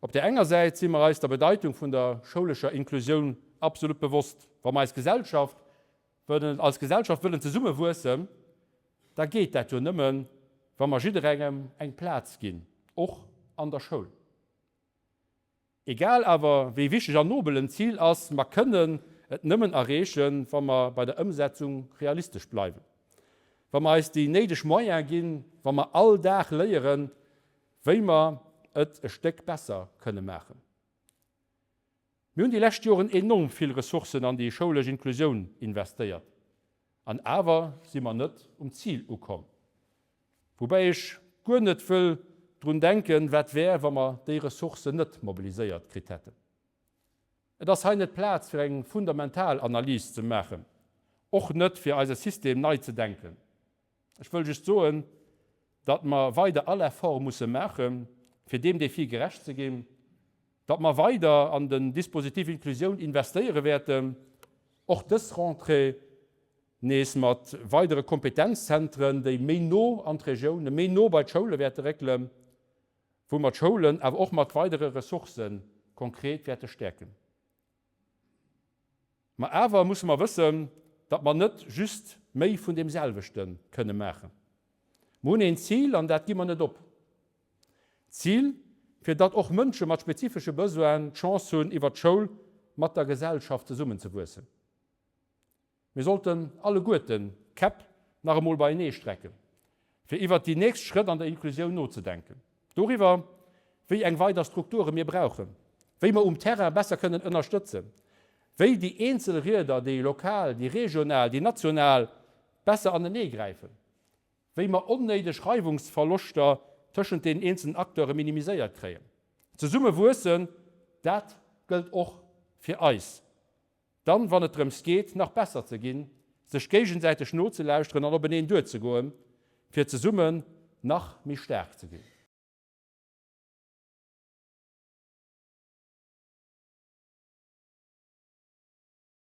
Op där enger Säit si mer eis der Bedeitung vun der schoulescher Inklusioun absolut bewosst. Wa mer eis Gesellschaft wëllen, als Gesellschaft wëllen zesumme wuessen, da geet dat jo nëmmen, wa mer jidderengem eng Plaz ginn, och an der Schoul. Egal awer wéi wichteg an nobel en Zil ass, mer kënnen et nëmmen erreechen, wa mer bei der Ëmsetzung realistesch bleiwen, wa mer eis déi néideg Moyene ginn, wa mer all Dag léieren, wéi mer et e Stéck besser kënne maachen. Mir hunn déi lescht Joren enorm vill Ressourcen an déi schoulesch Inklusioun investéiert, an awer si mer net um Zil ukomm. Woubäi ech guer net wëll drun denken, wat wär, wa mer déi Ressourcen net mobiliséiert kritt hätten. Et ass hei net d'Plaz, fir eng fundamental Analys ze maachen, och net fir eise System nei ze denken. Ech wëll just soen, datt mer weider all Effort musse maachen, fir deem Défi gerecht ze ginn, datt mer weider an den Dispositif Inclusioun investéiere wäerten, och dës Rentrée nees mat weidere Kompetenzzentren, déi méi no an d'Regiounen, méi no bei d'Schoule wäerte réckelen, wou mer d'Schoulen awer och mat weidere Ressourcë konkret wäerte stäerken. Ma awer musse mer wëssen, datt mer net just méi vun deem selwechte kënne maachen. Mer hunn een Zil an dat gi mer net op. D'Zil, fir datt och Mënsche mat spezifesche Besoinen d'Chance hunn, iwwer d'Schoul mat der Gesellschaft zesummenzewuessen. Mir sollten alleguerten d'Käpp nach emol beienee strecken, fir iwwert déi nächst Schrëtt an der Inklusioun nozedenken, doriwwer, wéi eng weider Strukture mir brauchen, wéi mer um Terrain besser kënnen ënnerstëtzen, wéi déi eenzel Rieder, déi lokal, déi regional, déi national, besser aneneegräifen, wéi mer onnéideg Reiwungsverloschter tëschent deenen eenzelen Acteure minimiséiert kréien. Zesumme wuessen, dat gëllt och fir eis. Dann, wann et drëms geet, nach besser ze ginn, sech géigesäiteg nozelauschteren an openeen duerzegoen, fir zesummen nach méi staark ze ginn.